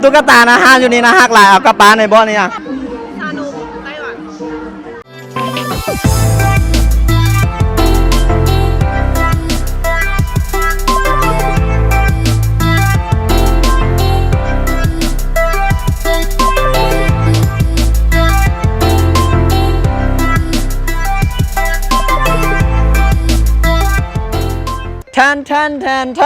ຕຸກກະຕາໜ້າຮ້ານຢູ່ນີ້ໜ້າຮັກຫຼາຍ ເອົາກັບບ້ານໄດ້ບໍ່ນີ້ນະ? ແທນ ແທນ ແທນ ແທ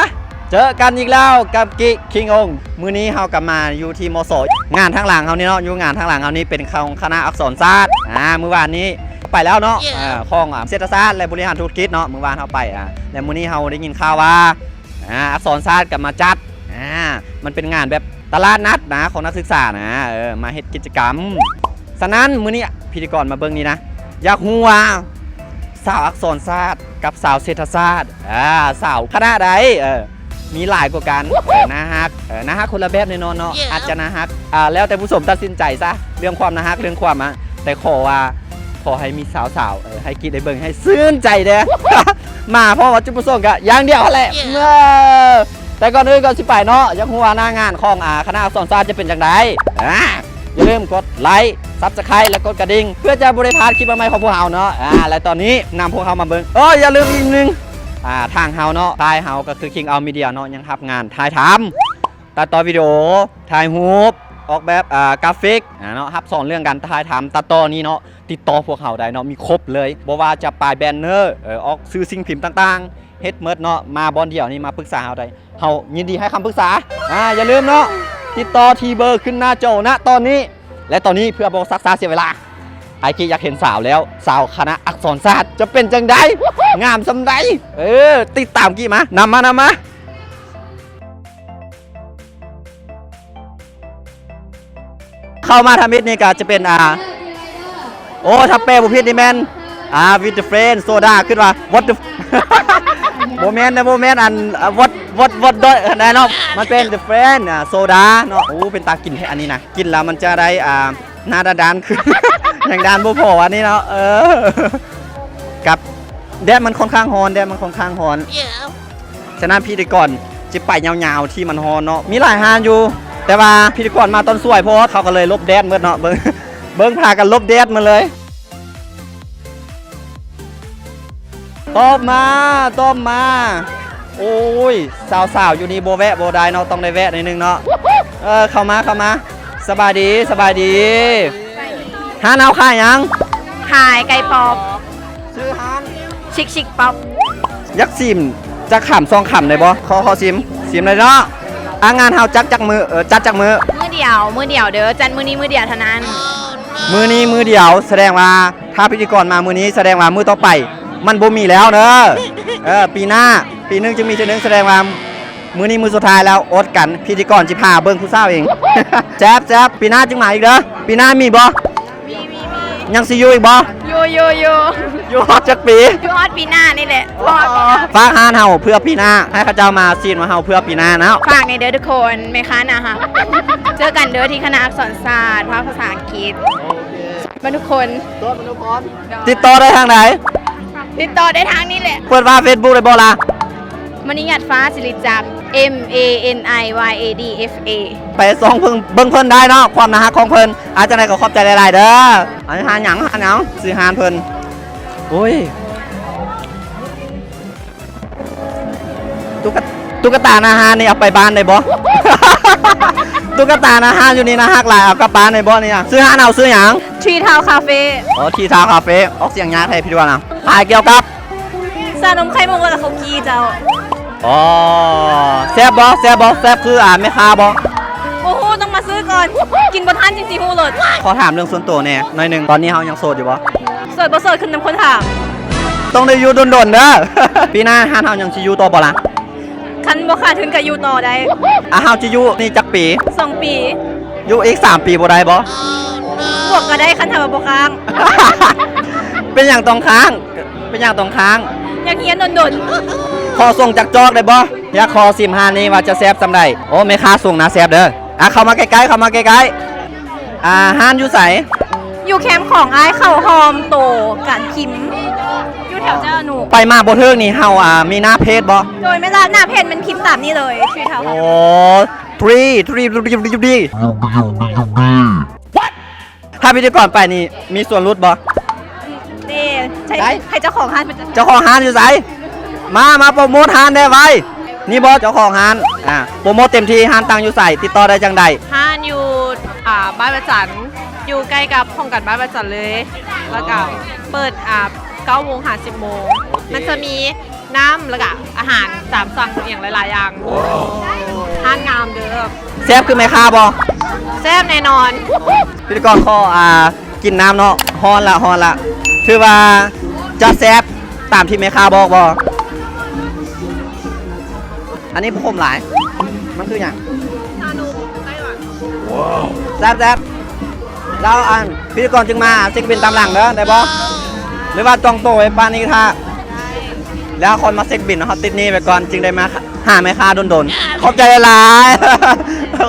ນ ເຈີກັນອີກແລ້ວກັບກິ ຄິງອົງ. ມື້ນີ້ເຮົາກໍມາຢູ່ທີ່ ມສ ງານທາງຫຼັງເຮົານີ້ເນາະ, ຢູ່ງານທາງຫຼັງເຮົານີ້ເປັນຂອງຄະນະອັກສອນສາດ. ອາ ມື້ວານນີ້ໄປແລ້ວເນາະ, ເອີ ຂອງ ອາ ເສດຖະສາດ ແລະ ບໍລິຫານທຸລະກິດເນາະ, ມື້ວານເຮົາໄປ ອາ ແລະ ມື້ນີ້ເຮົາໄດ້ຍິນຂ່າວວ່າ ອາ ອັກສອນສາດກໍມາຈັດ. ອາ ມັນເປັນງານແບບຕະຫຼາດນັດນະ ຂອງນັກສຶກສານະ, ເອີ ມາເຮັດກິດຈະກຳ. ສະນັ້ນ ມື້ນີ້ພິທີກອນມາເບິ່ງນີ້ນະ, ຢາກຮູ້ວ່າສາວອັກສອນສາດກັບສາວເສດຖະສາດ ອາ ສາວຄະນະໃດ ເອີ ມີຫຼາຍກວ່າກັນ? ເອີ ໜ້າຮັກ ເອີ ໜ້າຮັກຄົນລະແບບແນ່ນອນເນາະ, ອາດຈະໜ້າຮັກ ອາ ແລ້ວແຕ່ຜູ້ຊົມຕັດສິນໃຈຊະ ເລື່ອງຄວາມໜ້າຮັກ ເລື່ອງຄວາມ ອາ ແຕ່ຂໍວ່າ ຂໍໃຫ້ມີສາວໆ ເອີ ໃຫ້ກິໄດ້ເບິ່ງໃຫ້ຊື່ນໃຈແດ່. ມາເພາະວ່າຈຸດປະສົງກະຢ່າງດຽວຫັ້ນແຫຼະ. ເອີ ແຕ່ກ່ອນອື່ນກ່ອນຊິໄປເນາະ, ຢາກຮູ້ວ່າໜ້າງານຂອງ ອາ ຄະນະອັກສອນສາດຈະເປັນຈັ່ງໃດ? ອາ ຢ່າລືມກົດໄລ ຊັບສະໄຄຣບ໌ ແລະ ກົດກະດິ່ງ ເພື່ອຈະບໍ່ໄດ້ພາດຄລິບໃໝ່ໆຂອງພວກເຮົາເນາະ. ອາ ແລະ ຕອນນີ້ນຳພວກເຮົາມາເບິ່ງ, ເອີ ຢ່າລືມອີກໜຶ່ງ ອາ ທາງເຮົາເນາະ, ຄ້າຍເຮົາກໍຄື ຄິງເອົາ ມີເດຍ ເນາະ, ຍັງຮັບງານຖ່າຍທຳ ຕັດຕໍ່ວິດີໂອ, ຖ່າຍຮູບ, ອອກແບບ ອາ ກຣາຟິກ ອາ ເນາະ, ຮັບສອນເລື່ອງການຖ່າຍທຳ ຕັດຕໍ່ນີ້ເນາະ, ຕິດຕໍ່ພວກເຮົາໄດ້ເນາະ, ມີຄົບເລີຍ, ບໍ່ວ່າຈະປ້າຍແບນເນີ ເອີ ອອກສື່ສິ່ງພິມຕ່າງໆ ເຮັດໝົດເນາະ, ມາບ່ອນດຽວນີ້ ມາປຶກສາເຮົາໄດ້, ເຮົາຍິນດີໃຫ້ຄຳປຶກສາ. ອາ ຢ່າລືມເນາະ, ຕິດຕໍ່ທີ່ເບີຂຶ້ນໜ້າຈໍນະຕອນນີ້. ແລະ ຕອນນີ້ເພື່ອບໍ່ຊັກຊ້າເສຍເວລາ, ອ້າຍກິຢາກເຫັນສາວແລ້ວ, ສາວຄະນະອັກສອນສາດຈະເປັນຈັ່ງໃດ? ງາມສ່ຳໃດ? ເອີ ຕິດຕາມກິມາ, ນຳມາ, ນຳມາ. ເຂົ້າມາທຳອິດນີ້ກໍຈະເປັນ ອ່າ ໂອ້ ຖ້າແປບໍ່ຜິດນີ້ແມ່ນ ອ່າ with the friend soda ຄິດວ່າ what the ບໍ່ແມ່ນນະ ບໍ່ແມ່ນ ອັນ what what what ໄດ້ເນາະ, ມັນເປັນ the friend ອ່າ soda ເນາະ. ໂອ້ ເປັນຕາກິນແທ້ອັນນີ້ນະ, ກິນແລ້ວມັນຈະໄດ້ ອ່າ ໜ້າດ້ານໆ ຄື ຍັງດ້ານບໍ່ພໍອັນນີ້ເນາະ. ເອີ ກັບແດດມັນຄ່ອນຂ້າງຮ້ອນ, ແດດມັນຄ່ອນຂ້າງຮ້ອນ. ສະນັ້ນພິທີກອນຊິໄປຍາວໆ ທີ່ມັນຮ້ອນເນາະ, ມີຫຼາຍຮ້ານຢູ່ ແຕ່ວ່າພິທີກອນມາຕອນສວຍໂພດ ເຂົາກໍເລີຍຫຼົບແດດໝົດເນາະ. ເບິ່ງ ເບິ່ງ ພາກັນຫຼົບແດດໝົດເລີຍ. ຕອບມາ ຕອບມາ. ໂອ້ຍ ສາວໆ ຢູ່ນີ້ບໍ່ແວະບໍ່ໄດ້ເນາະ, ຕ້ອງໄດ້ແວະໜ້ອຍໜຶ່ງເນາະ. ເອີ ເຂົ້າມາ ເຂົ້າມາ. ສະບາຍດີ ສະບາຍດີ. ຮ້ານເຮົາຂາຍຫຍັງ? ຂາຍໄກ່ປອບ. ຊື່ຮ້ານ ຊິກຊິກປັອບ. ຢາກຊີມຈັກຄຳສອງຄຳໄດ້ບໍ່? ຂໍ ຂໍຊີມ ຊີມໄດ້ເນາະ. ອ່າ ງານເຮົາຈັດຈັກມື້? ເອີ ຈັດຈັກມື້? ມື້ດຽວ ມື້ດຽວເດີ, ຈັດມື້ນີ້ມື້ດຽວເທົ່ານັ້ນ. ມື້ນີ້ມື້ດຽວ ສະແດງວ່າຖ້າພິທີກອນມາມື້ນີ້ ສະແດງວ່າມື້ຕໍ່ໄປມັນບໍ່ມີແລ້ວເດີ. ເອີ ປີໜ້າ ປີໜຶ່ງຈຶ່ງມີເທື່ອໜຶ່ງ, ສະແດງວ່າ ມື້ນີ້ມື້ສຸດທ້າຍແລ້ວ, ອົດກັນ, ພິທີກອນຊິພາເບິ່ງຜູ້ສາວເອງ. ແຊບໆ ປີໜ້າຈຶ່ງມາອີກເດີ. ປີໜ້າມີບໍ່? ມີ ມີ ມີ. ຍັງຊິຢູ່ອີກບໍ່? ຢູ່ ຢູ່ ຢູ່. ຢູ່ຮອດຈັກປີ? ຢູ່ຮອດປີໜ້ານີ້ແຫຼະ. ອໍ ຮອດປີໜ້າ. ຝາກຮ້ານເຮົາເພື່ອປີໜ້າ, ໃຫ້ເຂົາເຈົ້າມາຊີ້ນວ່າເຮົາເພື່ອປີໜ້າເນາະ. ຝາກແດ່ເດີທຸກຄົນ, ແມ່ຄ້າໜ້າຮັກ. ເຈີກັນເດີທີ່ຄະນະອັກສອນສາດ ພາກພາສາອັງກິດ. ໂອເຄ ມາທຸກຄົນ. ໂສດມາທຸກຄົນ. ຕິດຕໍ່ໄດ້ທາງໃດ? ຕິດຕໍ່ໄດ້ທາງນີ້ແຫຼະ. ເປີດວ່າເຟສບຸກໄດ້ບໍ່ລະ? ມະນີຫຍາດຟ້າ ສິລິຈັກ M A N I Y A D F A. ໄປສ່ອງເບິ່ງ ເບິ່ງເພິ່ນໄດ້ເນາະ, ຄວາມໜ້າຮັກຂອງເພິ່ນ. ອາ ຈັ່ງໃດກໍຂອບໃຈຫຼາຍໆເດີ. ອັນຮ້ານຫຍັງ? ຮ້ານຫຍັງ? ຊື່ຮ້ານເພິ່ນ. ໂອ້ຍ. ຕຸກກະ ຕຸກກະຕາໜ້າຮ້ານນີ້ເອົາໄປບ້ານໄດ້ບໍ່? ຕຸກກະຕາໜ້າຮ້ານຢູ່ນີ້ໜ້າຮັກຫຼາຍ, ເອົາກັບບ້ານໄດ້ບໍ່ນີ້? ຊື່ຮ້ານເຮົາຊື່ຫຍັງ? ທີທາວຄາເຟ. ອໍ ທີທາວຄາເຟ. ອອກສຽງຍາກແທ້ ພີ່ດວນນະ. ຂາຍກ່ຽວກັບ ຊານົມໄຂ່ມຸກ ແລ້ວກໍເຂົ້າກີ້ເຈົ້າ. ອໍ ແຊບບໍ່? ແຊບບໍ່? ແຊບຄື ອ່າ ແມ່ຄ້າບໍ່? ບໍ່ຮູ້, ຕ້ອງມາຊື້ກ່ອນ, ກິນບໍ່ທັນຈຶ່ງຊິຮູ້ໂລດ. ຂໍຖາມເລື່ອງສ່ວນຕົວແດ່ໜ້ອຍໜຶ່ງ, ຕອນນີ້ເຮົາຍັງໂສດຢູ່ບໍ່? ໂສດບໍ່ໂສດຂຶ້ນນຳຄົນຖາມ. ຕ້ອງໄດ້ຢູ່ດົນໆເດີ. ປີໜ້າຮ້ານເຮົາຍັງຊິຢູ່ຕໍ່ບໍ່ລະ? ຄັນບໍ່ຂາດທຶນກໍຢູ່ຕໍ່ໄດ້. ອ່າ ເຮົາຈະຢູ່ນີ້ຈັກປີ? ສອງປີ. ຢູ່ອີກສາມປີບໍ່ໄດ້ບໍ່? ບວກກໍໄດ້ ຄັນຖ້າວ່າບໍ່ຄ້າງ. ເປັນຫຍັງຕ້ອງຄ້າງ? ເປັນຫຍັງຕ້ອງຄ້າງ? ຢາກຮຽນດົນໆ. ຂໍສົ່ງຈັກຈອກໄດ້ບໍ່? ຢາກຂໍຊິມຮ້ານນີ້ວ່າຈະແຊບສ່ຳໃດ. ໂອ້ ແມ່ຄ້າສົ່ງໜ້າແຊບເດີ. ອ່າ ເຂົ້າມາໃກ້ໆ ເຂົ້າມາໃກ້ໆ. ອ່າ ຮ້ານຢູ່ໃສ? ຢູ່ແຄມຂອງອ້າຍເຂົ້າຫອມໂຕການພິມ ຢູ່ ແຖວເຈົ້າໜູ ໄປມາບໍ່ເຖິງນີ້ ເຮົາ ອ່າ ມີໜ້າເພຈບໍ່? ໂດຍ ແມ່ນລະ ໜ້າເພຈແມ່ນພິມຕາມນີ້ເລີຍ ຊື່ເທົ່າ ໂອ້ ທຣີ ທຣີ ທຣີ ທຣີ ຖ້າພິທີກອນໄປນີ້ ມີສ່ວນຫຼຸດບໍ່? ເດ້ ໃຫ້ ໃຫ້ເຈົ້າຂອງຮ້ານເປັນເຈົ້າ ເຈົ້າຂອງຮ້ານຢູ່ໃສ? ມາ ມາໂປຣໂມດຮ້ານແດ່ໄວ. ນີ້ບໍ່ເຈົ້າຂອງຮ້ານ? ອ່າ ໂປຣໂມດເຕັມທີ່. ຮ້ານຕັ້ງຢູ່ໃສ? ຕິດຕໍ່ໄດ້ຈັ່ງໃດ? ຮ້ານຢູ່ ອ່າ ບ້ານພະຈັນ ຢູ່ໃກ້ກັບຫ້ອງການບ້ານພະຈັນເລີຍ. ແລ້ວກະເປີດ ອ່າ ເກົ້າໂມງຫາສິບໂມງ. ມັນຈະມີ ນ້ຳ ແລ້ວກະອາຫານຕາມສັ່ງອີ່ຫຍັງຫຼາຍໆຢ່າງ. ຮ້ານງາມເດີ້. ແຊບຄືແມ່ຄ້າບໍ່? ແຊບແນ່ນອນ. ພິທີກອນຂໍ ອ່າ ກິນນ້ຳເນາະ. ຮ້ອນລະ ຮ້ອນລະ. ຖືວ່າຈະແຊບຕາມທີ່ແມ່ຄ້າບອກບໍ່? ອັນນີ້ບໍ່ຂົມຫຼາຍ. ມັນຄືຫຍັງ? ຊານົມໄຕ້ຫວັນ. ແຊບໆ. ແລ້ວອັນພິທີກອນຈຶ່ງມາເຊັກບິນຕາມຫຼັງເດີ ໄດ້ບໍ່? ຫຼືວ່າຈອງໂຕໄວ້ປານນີ້ຖ້າ? ແລ້ວຄ່ອຍມາເຊັກບິນ ເຮົາຕິດໜີ້ໄວ້ກ່ອນ ຈຶ່ງໄດ້ມາຫາແມ່ຄ້າດົນໆ. ຂອບໃຈຫຼາຍ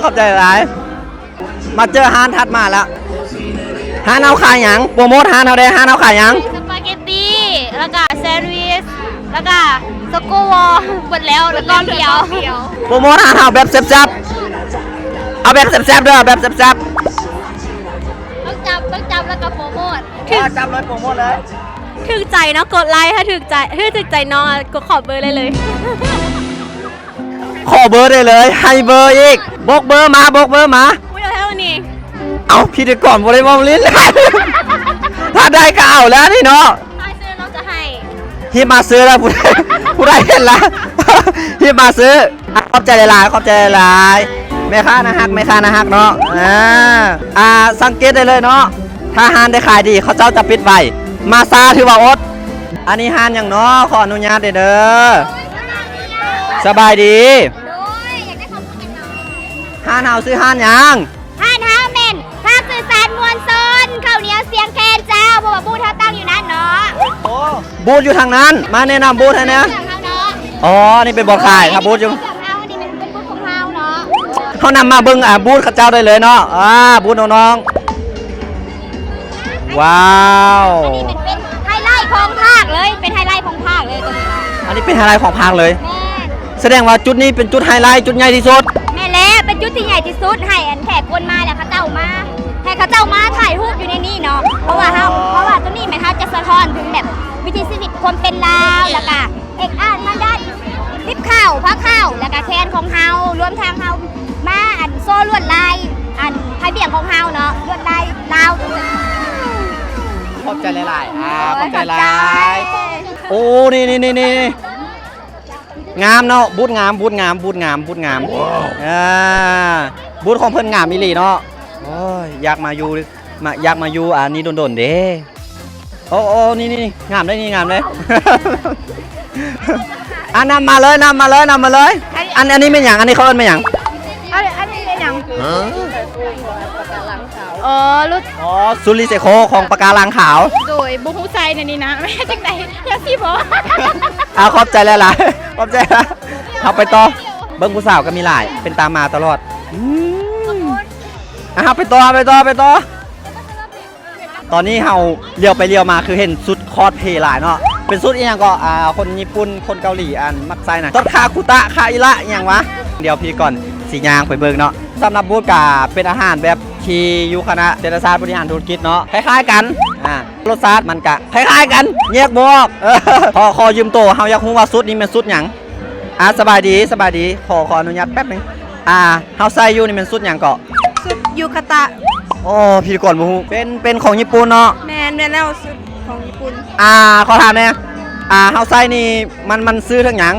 ໆ ຂອບໃຈຫຼາຍ. ມາເຈີຮ້ານຖັດມາລະ. ຮ້ານເຮົາຂາຍຫຍັງ? ໂປຣໂມດຮ້ານເຮົາແດ່. ຮ້ານເຮົາຂາຍຫຍັງ? ສະປາເກັດຕີ ແລ້ວກະແຊນວິດ ແລ້ວກະຊັອກໂກວໍ ໝົດແລ້ວ ແລ້ວກ້ອນດຽວ. ໂປຣໂມດຮ້ານເຮົາແບບແຊບໆ. ເອົາແບບແຊບໆເດີ ເອົາແບບແຊບໆ. ຕ້ອງຈັບ ຕ້ອງຈັບແລ້ວກໍໂປຣໂມດ. ເອີ ຈັບເລີຍ ໂປຣໂມດເລີຍ. ຖືກໃຈເນາະ ກົດໄລ ຖ້າຖືກໃຈ ຖ້າຖືກໃຈນ້ອງ ກໍຂໍເບີໄດ້ເລີຍ. ຂໍເບີໄດ້ເລີຍ ໃຫ້ເບີອີກ. ບອກເບີມາ ບອກເບີມາ. ອຸ້ຍ ເອົາແທ້ນີ້. ເອົາ ພິທີກອນບໍ່ໄດ້ເວົ້າຫຼິ້ນ. ຖ້າໄດ້ກໍເອົາແລ້ວນີ້ເນາະ. ຖ້າຊື້ນ້ອງຈະໃຫ້. ຮີບມາຊື້ລະ ຜູ້ໃດ ຜູ້ໃດເຫັນລະ ຮີບມາຊື້. ອ່ະ ຂອບໃຈຫຼາຍໆ ຂອບໃຈຫຼາຍໆ. ແມ່ຄ້າໜ້າຮັກ ແມ່ຄ້າໜ້າຮັກເນາະ. ອ່າ ອ່າ ສັງເກດໄດ້ເລີຍເນາະ ຖ້າຮ້ານໃດຂາຍດີ ເຂົາເຈົ້າຈະປິດໄວ. ມາຊ້າຖືວ່າອົດ. ອັນນີ້ຮ້ານຫຍັງເນາະ? ຂໍອະນຸຍາດເດີ. ສະບາຍດີ. ໂດຍ ຢາກໄດ້ຄວາມຮູ້ຈັກເນາະ. ຮ້ານເຮົາຊື່ຮ້ານຫຍັງ? ຮ້ານເຮົາແມ່ນ ພາກສື່ສານມວນຊົນ ເຂົ້າໜຽວສຽງແຄນເຈົ້າ ເພາະວ່າບູດເຮົາຕັ້ງຢູ່ນັ້ນເນາະ. ໂອ້ ບູດຢູ່ທາງນັ້ນ ມາແນະນຳບູດໃຫ້ແດ່. ເລື່ອງເຮົາເນາະ. ອໍ ນີ້ເປັນບ່ອນຂາຍ ຖ້າບູດຢູ່ ເລື່ອງເຮົານີ້ແມ່ນເປັນບູດຂອງເຮົາເນາະ. ເຮົານຳມາເບິ່ງ ອ່າ ບູດເຂົາເຈົ້າໄດ້ເລີຍເນາະ. ອ່າ ບູດນ້ອງໆ. ວ້າວ ອັນນີ້ແມ່ນເປັນໄຮໄລຂອງພາກເລີຍ ເປັນໄຮໄລຂອງພາກເລີຍໂຕນີ້ເນາະ. ອັນນີ້ເປັນໄຮໄລຂອງພາກເລີຍ. ແມ່ນ. ສະແດງວ່າຈຸດນີ້ເປັນຈຸດໄຮໄລ ຈຸດໃຫຍ່ທີ່ສຸດ. ແມ່ນແລ້ວ ເປັນຈຸດທີ່ໃຫຍ່ທີ່ສຸດ ໃຫ້ອັນແຂກຄົນມາແລ້ວເຂົາເຈົ້າມາ ໃຫ້ເຂົາເຈົ້າມາຖ່າຍຮູບຢູ່ໃນນີ້ເນາະ. ເພາະວ່າເຮົາ ເພາະວ່າໂຕນີ້ແມ່ນເຮົາຈະສະທ້ອນເຖິງແບບວິຖີຊີວິດຄວາມເປັນລາວ ແລ້ວກະເອກອາດທາງດ້ານ ຕິບເຂົ້າ ພາເຂົ້າ ແລ້ວກະແຄນຂອງເຮົາ ລວມທັງເຮົາມາອັນໂຊລວດລາຍ ອັນພາຍບ່ຽງຂອງເຮົາເນາະ ລວດລາຍລາວ. ຂອບໃຈຫຼາຍໆ. ອ່າ ຂອບໃຈຫຼາຍ. ໂອ້ ນີ້ໆໆໆ ງາມເນາະ ບູດງາມ ບູດງາມ ບູດງາມ ບູດງາມ. ອ່າ ບູດຂອງເພິ່ນງາມອີ່ຫຼີເນາະ. ໂອ້ຍ ຢາກມາຢູ່ ມາ ຢາກມາຢູ່ອັນນີ້ດົນໆເດ້. ໂອ້ ໂອ້ ນີ້ໆ ງາມເດ້ ນີ້ງາມເດ້. ອ່ະ ນຳມາເລີຍ ນຳມາເລີຍ ນຳມາເລີຍ. ອັນ ອັນ ອັນນີ້ແມ່ນຫຍັງ? ອັນນີ້ເຂົາເອີ້ນແມ່ນຫຍັງ? ອັນ ອັນນີ້ແມ່ນຫຍັງ? ອໍ ລຸດ ອໍ ຊຸດຣີໄຊໂຄຂອງປະກາລັງຂາວ. ໂດຍ ບໍ່ຮູ້ໃຊ້ແນວນີ້ນະ ແມ່ນຈັ່ງໃດ? ຢ່າຊິບໍ. ອ່າ ຂອບໃຈຫຼາຍໆ ຂອບໃຈ. ເຮົາໄປຕໍ່. ເບິ່ງຜູ້ສາວກໍມີຫຼາຍ ເປັນຕາມາຕະຫຼອດ. ອືມ ອ່ະ ເຮົາໄປຕໍ່ ເຮົາໄປຕໍ່ ໄປຕໍ່. ຕອນນີ້ເຮົາຫຼຽວໄປຫຼຽວມາ ຄືເຫັນຊຸດຄອສເພຫຼາຍເນາະ. ເປັນຊຸດອີ່ຫຍັງເກາະ? ອ່າ ຄົນຍີ່ປຸ່ນ ຄົນເກົາຫຼີ ອັນມັກໃສ່ນະ ຕົດຄາຄຸຕະ ຄາອິລະ ອີ່ຫຍັງຫວາ? ດຽວພິທີກອນຊິຍ່າງໄປເບິ່ງເນາະ. ສຳລັບບູດກະເປັນອາຫານແບບທີ່ຢູ່ຄະນະເສດຖະສາດບໍລິຫານທຸລະກິດເນາະ ຄ້າຍໆກັນ. ອ່າ ລົດຊາດມັນກະຄ້າຍໆກັນ ແຍກບໍ່ອອກ. ຂໍ ຂໍຢືມໂຕ ເຮົາຢາກຮູ້ວ່າຊຸດນີ້ແມ່ນຊຸດຫຍັງ? ອ່າ ສະບາຍດີ ສະບາຍດີ ຂໍ ຂໍອະນຸຍາດແປັບໜຶ່ງ. ອ່າ ເຮົາໃສ່ຢູ່ນີ້ແມ່ນຊຸດຫຍັງເກາະ? ຊຸດຢູຄາຕະ. ໂອ້ ພິທີກອນບໍ່ຮູ້. ເປັນ ເປັນຂອງຍີ່ປຸ່ນເນາະ? ແມ່ນ ແມ່ນແລ້ວ ຊຸດຂອງຍີ່ປຸ່ນ. ອ່າ ຂໍຖາມແດ່ ອ່າ ເຮົາໃສ່ນີ້ ມັນ ມັນສື່ເຖິງຫຍັງ?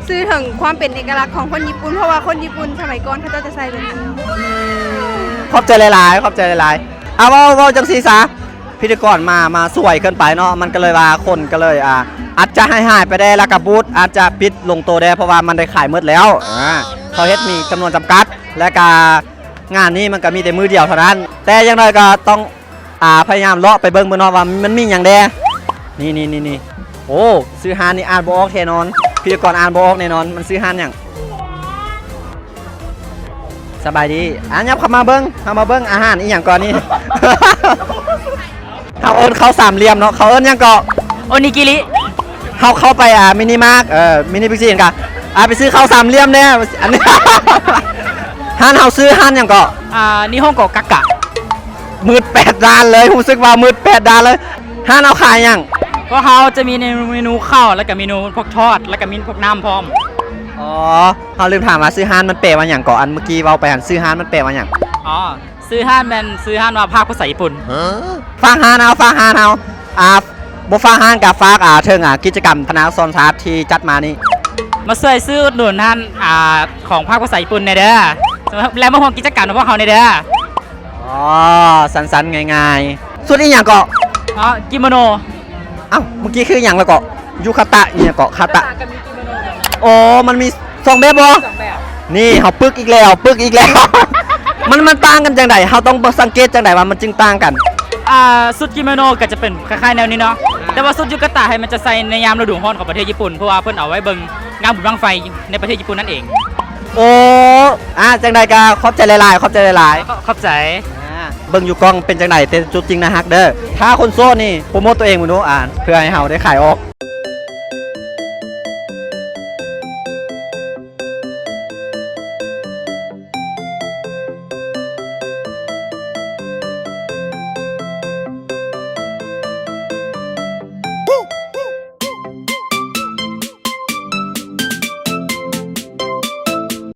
ສື່ເຖິງຄວາມເປັນເອກະລັກຂອງຄົນຍີ່ປຸ່ນ ເພາະວ່າຄົນຍີ່ປຸ່ນສະໄໝກ່ອນເຂົາເຈົ້າຈະໃສ່ແບບນີ້. ຂອບໃຈຫຼາຍໆ ຂອບໃຈຫຼາຍໆ. ອ່າ ເວົ້າ ເວົ້າຈັ່ງຊີ້ຊະ ພິທີກອນມາ ມາສວຍເກີນໄປເນາະ ມັນກໍເລີຍວ່າຄົນກໍເລີຍ ອ່າ ອາດຈະຫາຍໆໄປແດ່ ແລ້ວກໍບູດອາດຈະປິດລົງໂຕແດ່ ເພາະວ່າມັນໄດ້ຂາຍໝົດແລ້ວ. ອ່າ ເຂົາເຮັດມີຈຳນວນຈຳກັດ ແລ້ວກໍງານນີ້ມັນກໍມີແຕ່ມື້ດຽວເທົ່ານັ້ນ ແຕ່ຢ່າງໜ້ອຍກໍຕ້ອງ ອ່າ ພະຍາຍາມເລາະໄປເບິ່ງເບິ່ງເນາະວ່າມັນມີຫຍັງແດ່. ນີ້ໆໆໆ ໂອ້ ຊື່ຮ້ານນີ້ອ່ານບໍ່ອອກແນ່ນອນ ພິທີກອນອ່ານບໍ່ອອກແນ່ນອນ ມັນຊື່ຮ້ານຫຍັງ? ສະບາຍດີ ອ່າ ຫຍັບເຂົ້າມາເບິ່ງ ເຂົ້າມາເບິ່ງອາຫານອີ່ຫຍັງກ່ອນນີ້. ເຮົາເອີ້ນເຂົ້າສາມຫຼ່ຽມເນາະ ເຂົາເອີ້ນຫຍັງເກາະ? ໂອນິກິລິ. ເຮົາເຂົ້າໄປ ອ່າ ມິນິມາກ ເອີ ມິນິບິກຊີ ກະ ອ່າ ໄປຊື້ເຂົ້າສາມຫຼ່ຽມແດ່ ອັນນີ້ ຮ້ານເຮົາຊື່ຮ້ານຫຍັງເກາະ? ອ່າ ນິຮົງໂກະກະກະ ມືດແປດດ້ານເລີຍ ຮູ້ສຶກວ່າມືດແປດດ້ານເລີຍ. ຮ້ານເຮົາຂາຍຫຍັງ? ພວກເຮົາຈະມີເມນູເຂົ້າ ແລ້ວກະເມນູພວກທອດ ແລ້ວກະມີພວກນ້ຳພ້ອມ. ອໍ ເຮົາລືມຖາມວ່າຊື່ຮ້ານມັນແປວ່າຫຍັງເກາະ? ອັນເມື່ອກີ້ເວົ້າໄປຫັ້ນ ຊື່ຮ້ານມັນແປວ່າຫຍັງ? ອໍ ຊື່ຮ້ານແມ່ນຊື່ຮ້ານວ່າພາກພາສາຍີ່ປຸ່ນ. ຝາກຮ້ານເຮົາ ຝາກຮ້ານເຮົາ ອ່າ ບໍ່ຝາກຮ້ານກະຝາກ ອ່າ ເຖິງ ອ່າ ກິດຈະກຳທະນາອາກອນຊາດທີ່ຈັດມານີ້ ມາຊ່ວຍຊື້ອຸດໜູນຮ້ານ ອ່າ ຂອງພາກພາສາຍີ່ປຸ່ນແດ່ເດີ ແລະ ມາຮ່ວມກິດຈະກຳກັບພວກເຮົາແດ່ເດີ. ອໍ ສັ້ນໆ ງ່າຍໆ. ຊຸດອີ່ຫຍັງເກາະ? ອໍ ກິໂມໂນ. ເອົ້າ ເມື່ອກີ້ຄືຫຍັງລະເກາະ? ຢູຄາຕະ ອີ່ຫຍັງເກາະ? ຄາຕະ. ອໍ ມັນມີສອງແບບບໍ? ສອງແບບ. ນີ້ເຮົາປຶກອີກແລ້ວ ປຶກອີກແລ້ວ. ມັນ ມັນຕ່າງກັນຈັ່ງໃດ? ເຮົາຕ້ອງສັງເກດຈັ່ງໃດວ່າມັນຈຶ່ງຕ່າງກັນ? ອ່າ ຊຸດກິໂມໂນກະຈະເປັນຄ້າຍໆແນວນີ້ເນາະ ແຕ່ວ່າຊຸດຢູຄາຕະໃຫ້ມັນຈະໃສ່ໃນຍາມລະດູຮ້ອນຂອງປະເທດຍີ່ປຸ່ນ ເພາະວ່າເພິ່ນເອົາໄວ້ເບິ່ງງານບຸນບັ້ງໄຟໃນປະເທດຍີ່ປຸ່ນນັ້ນເອງ. ໂອ້ ອ່າ ຈັ່ງໃດກະຂອບໃຈຫຼາຍໆ ຂອບໃຈຫຼາຍໆ. ຂອບໃຈ. ອ່າ ເບິ່ງຢູ່ກ້ອງເປັນຈັ່ງໃດ ແຕ່ຕົວຈິງໜ້າຮັກເດີ. ຖ້າຄົນໂສດນີ້ໂປຣໂມດຕົວເອງເບິ່ງດູ ອ່າ ເພື່ອໃຫ້ເຮົາໄດ້ຂາຍອອກ.